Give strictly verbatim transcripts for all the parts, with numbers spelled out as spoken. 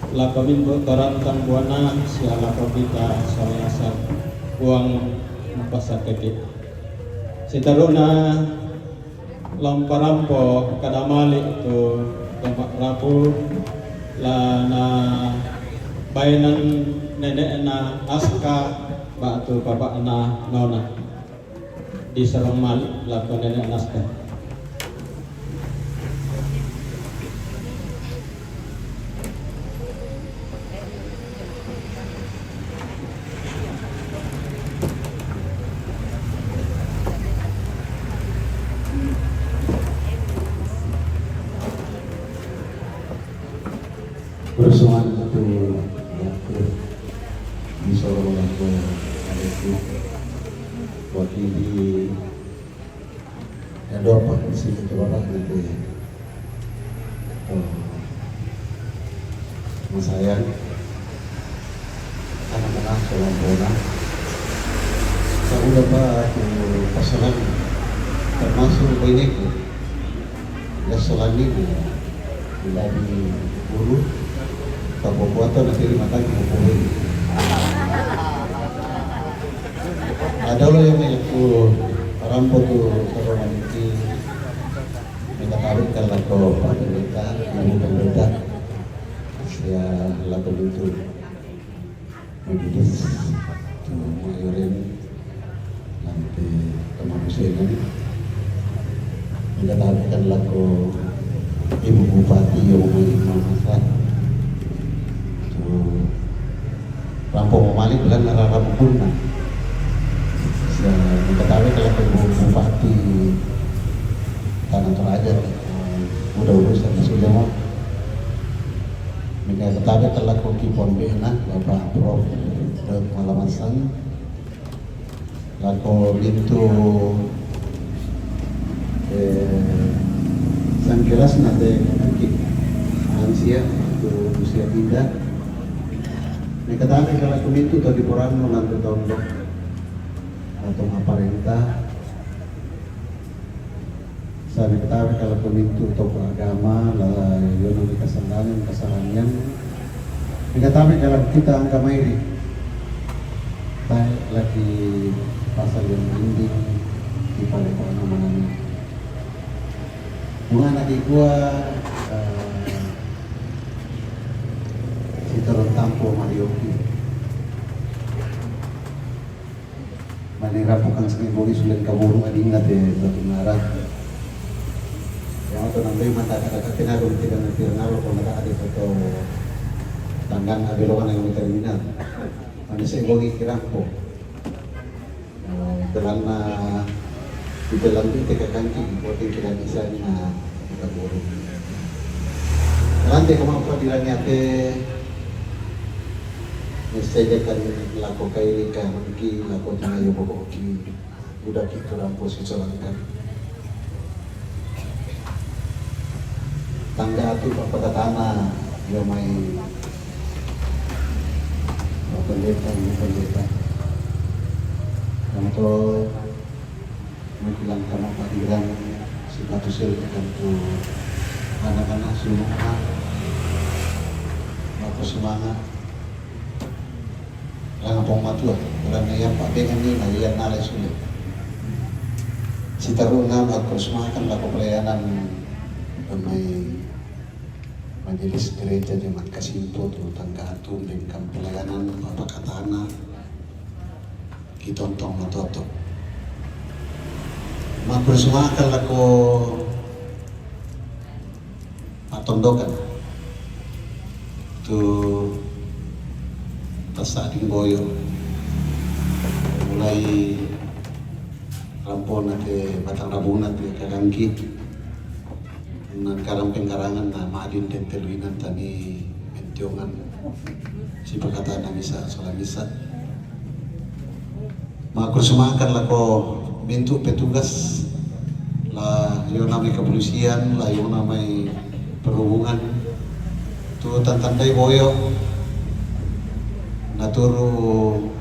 Lako mimbo torantang buana sia lako kita salasat buang mapasakiti. Sitaru'na lamparampo kada mali' tu toma rapu la na bainan nene'na Aska ba'tu papa'na Nona. Disarong mali' lako nene'na Aska. Bersuman tu aku di Solo aku ada tu wakili. Ada apa di sini tu, Bapak, nanti? Oh, masaya. Anak-anak, salam bola. Sa' udah pa aku pasalan, termasuk biniku. Ya, salan ini. Bila di guru, kabubuatan na diri matagi bubuhi. Ada lo yang aku rampo tu, kalau nanti minta kawin kan lako Pak Pendeta, Ibu Pendeta. Sia lako itu. Majelis tu mayorin nanti kemanusiaan. Minta tabikan lako Ibu Bupati yang mau masa tu rampo mamali' bulan rara bukunna. Sia minta tabikan lako Ibu Bupati Tanah Toraja. Udah urusan sudah mau. Mika katabe lako ki pondena Bapak Prof Daud Malamasan, lako mintu, eh, sangkilas nate ki lansia tu usia pindah. Mika katabe lako mintu tadi poranno nanti tondo atau aparenta. Sa' mika katabe lako mintu tokoh agama, la yona mika kasandangan, kasaranian. Mika katabe lako kita angka mairi. Tae' laki pasal yang mending di pale ko ana manani. Mangana ki kua, eh, sitaron tampo marioki. Mani rapukan sini bongi sulen kaburu adinna te batu nara. Yang tu nambai mata kata kata na dong tidak nanti nalo ko mata ada foto tanggan ada lo kan yang terminal. Mani saya bongi kirampo. Dalanna kita lanjut te kakanti buat yang kita bisa ni na kaburu. Lante ko mapa bilangnya te. Niscaya kan lako kairi ka mangki lako tanga yo boboki. Udah kita rampo si Solangkan. Tangga tu papakatana yo mai pendeta, ini pendeta. Yang to mungkin kama padiran si Batu Sil kan tu anak-anak semua. Aku semangat. Langa pong matua, orang na yang pabengan ni na yang nalai sulit. Sitaru na aku semangat lako pelayanan pemai majelis gereja Jemaat Kasimpo tu tangga atu bengkam pelayanan papakatana kitontong matoto. Maku semangat lako Attondokan tu tassa' Dimboyo, mulai rampona te batang rabuna te kagangki, nangkarang pengkarangan na madin den teluinan tani mentiongan sipakatana misa sola misa. Maku semangat lako mintu petugas la yona mai kepolisian, la yona mai perhubungan tu tantandai boyo naturu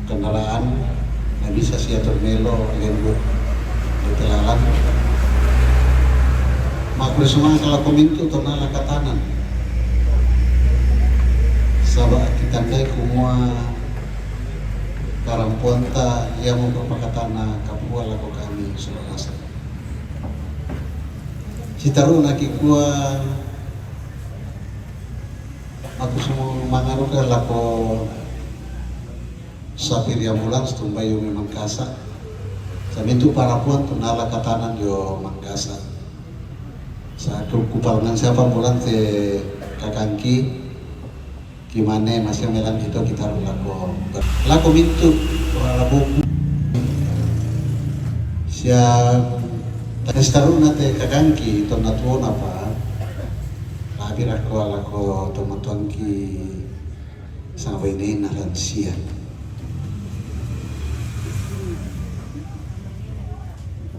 kendaraan na bisa siatur melo lembut di telalan. Maku semangat lako mintu tona lakatanan. Tandai kumua karampuanta ia mo papakatana kapua lako kami sola nasa. Sitaruna kikua aku sumu mangaruka lako sapiri ambulans tumbai umi Mangkasa. Samintu parapuan tunala katanan dio Mangkasa. Sa ku kupalngan siapa ambulans te kakangki. Kimane masih melan ito kita lako. Lako mintu, wala buku. Sia tadi sitaruna te kakangki, tonna tuona pa. Labi lako, lako tomatuangki sama ini naran sia.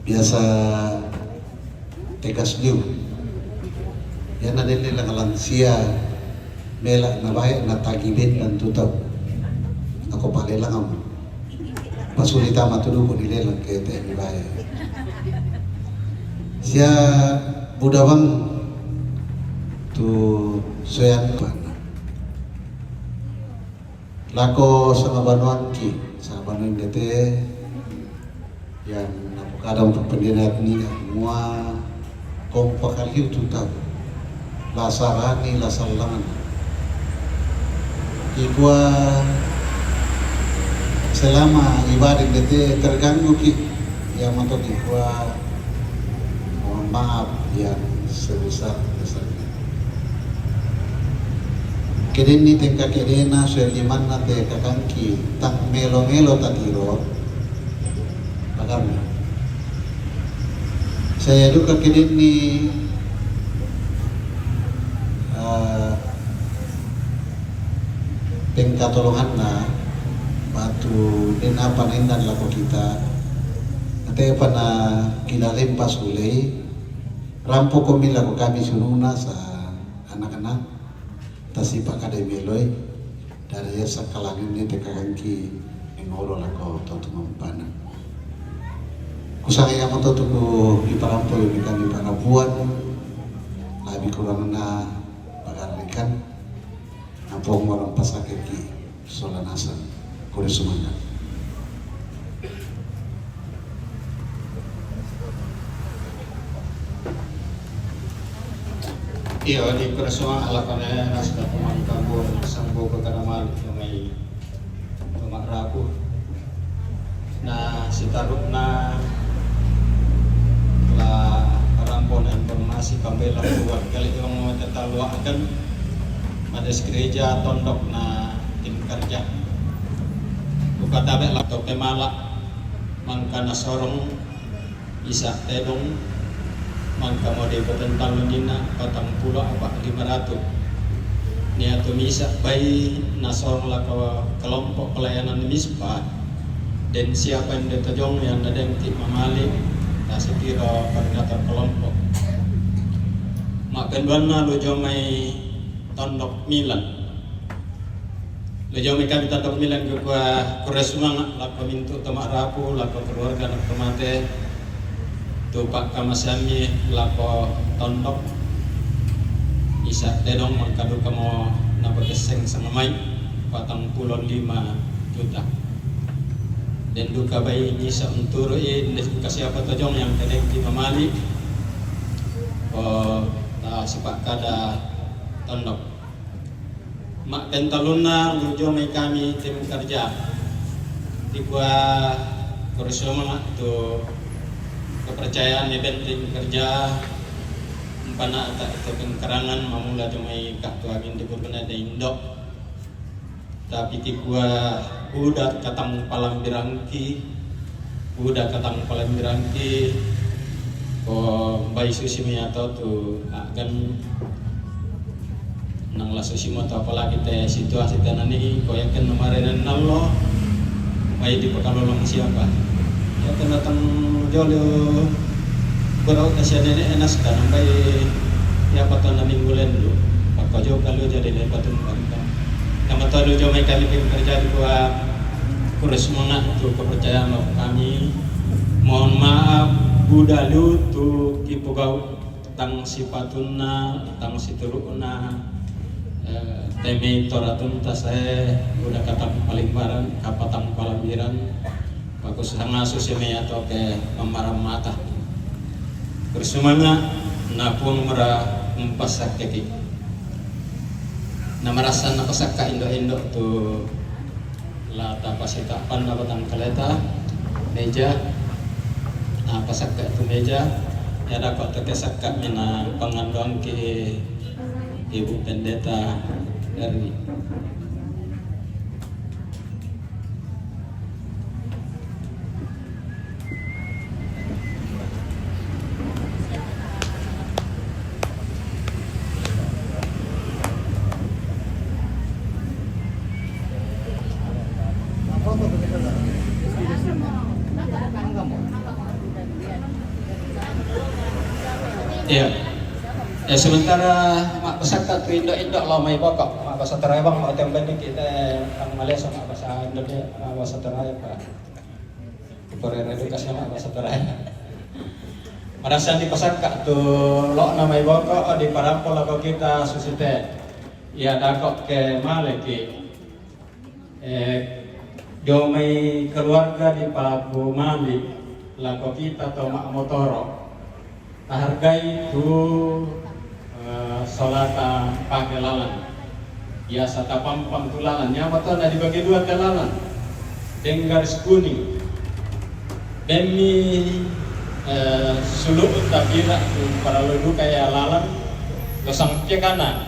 Biasa tegas liu. Ia na dele lang lansia mela na bae na tagi ben dan tutau. Ako palelang am. Pasulita matudu ko dilelang ke te ni bae. Sia budawang tu soyan mana. Lako sama banuangki, sama banuang dete, yang napakadang tu pendirian ni mua kompak kali tu tau. Lasarani, lasalangan. Ikua selama ibadah dete terganggu ki, yang mantap ikua mohon maaf yang sebesar-besarnya. Kedenni tengka kedena suelimanna te kakangki tang melo-melo tatiro pagarna. Saya duka kedenni eh, tengka tolonganna batu den apa nendan lako kita. Ate apa na kinalempas ulei rampo komi lako kami sununa sa anak-anak tasipa kada meloi. Dari ya sakalangin ni te kakangki mengolo lako tau tumampana. Kusanga ia moto tuku iparampo yomi kami parapuan labi kurangna pagarikan. Ampong orang pasakeki sola nasa. Kore sumanga. Iyo, di kore sumanga lakone nasa kumangkambur sambo ke karamal yomai. Toma rapu. Na sitaruna la rampo na informasi kambela buat kali yang mau tetaluakan pada gereja tondok na tim kerja. Buka tabe laptop pemala mangkana sorong Isa tedong mangka mode patentang nina patang pulo apa lima ratus. Nia tu misa bai nasong lako kelompok pelayanan mispa dan siapa yang ditajong yang nadengki mamali tak sekira koordinator kelompok. Mak kenduanna lu jomai tondok Milan. Lejong mi kami tondok Milan ke kua kure sumanga lako mintu toma rapu lako keluarga nak tomate. Tupak kama sami lako tondok. Isa tedong mangkadu kamo napa keseng sama mai patang pulo lima juta. Dan duka bai nisa unturu i ndes duka siapa tojong yang kedeng di mamali. Oh, ta sepak kada tondok. Mak pentaluna lujo mai kami tim kerja. Dikua kurso manga tu kepercayaan ni ben tim kerja. Empana tak itu kengkerangan mamula jomai kak tuagin di burbena da indok. Tapi tikua udah katang palam birangki. Udah katang palam birangki. Ko mbai susi miato tu agan nang la susi moto apalagi te situasi tenani ko yakin nomare nallo. Mbai di pakalolong siapa? Ya kena tang jolo berau ta sia nene enas kan mbai ya patona minggu lendu. Pakajo kalu jadi le patung bangka. Nama tolu jomai kami tim kerja di kua kurus semangat tu kepercayaan lo kami. Mohon maaf budalu tu kipugau tang sipatunna tang siturukna eh, Temi toratunta sae uda katang palimbaran, kapatang palambiran, bagus hangasu seme atau ke mamaram mata. Bersumanga na puang mera umpasak keki. Na marasa na pasakka indo-indo tu la tapasitapan na batang kaleta, meja, na pasakka tu meja, ya dapat teke sakka mina pangandong ki Ibu Pendeta Erni. Iya. Ya, sementara mak pasakka tu indo-indo lo mai boko, mak basa Toraja bang, mak tembang dikit, eh, ang Malaysia mak basa Indonesia, mak basa Toraja pa. Kore redukasnya mak basa Toraja. Marasa ni pasakka tu lo na mai boko, oh, di parampo lako kita susite. Ya dako ke male ki. Eh, dio mai keluarga di paku mali lako kita to mak motoro. Tahargai tu, eh, solata pake lalan. Biasa tapampang tu lalan. Nyama to na dibagi dua te lalan. Deng garis kuning. Demi, eh, sulu tapira tu paralo duka ya lalan. Losang pia kana.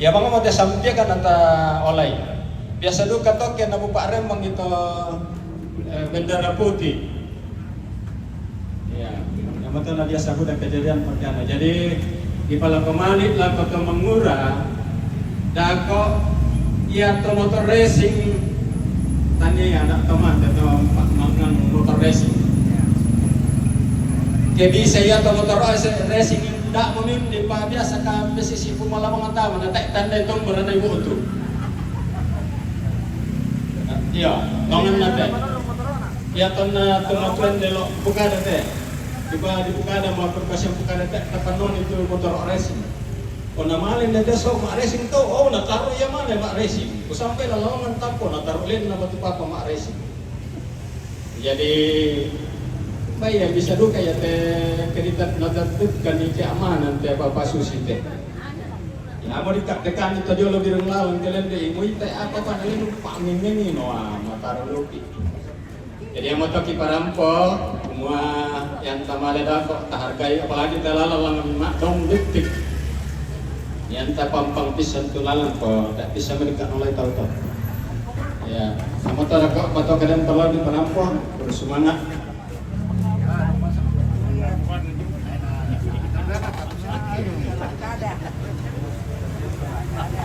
Ya, bang, mau te sampia kan ata olai. Biasa duka toke na bupa rembang itu, eh, bendera putih. Ya, yang betul na biasa buda kejadian perkara. Jadi, di pala pemali lako to mangura, dako, iya to motor racing, tani anak teman, to mangang motor racing. Ke bisa iya to motor racing, ndak memin di pa biasa ka besi si pumala mangata mana tak tanda itu berada ibu tu. Iya, tongan nate. Iya, tonna tengah tuan delo buka date. Di pa di buka ada mau perkasi buka date, kapan non itu motor racing. Kona malin date so ma racing tu, oh, na taruh iya mana ma racing. Ku sampai lalawangan tampo, na taruh len na batu papa ma racing. Jadi, ba iya bisa duka ya te kerita na tatut kan ni keamanan te apa pasusi te. Ya, mau dikak-dekan itu jolo birung lawan ke lende imu ite apa pa na lenu pa ngingini no, ah, mataro lupi. Jadi yang mau toki parampo, semua yang tamale dako, tahargai, apalagi te lala lang mak dong detik. Yang tapampang pisan tu lalan ko, tak bisa mereka nolai tau to. Ya, sama to dako, pato kadang perlu di parampo, bersemangat.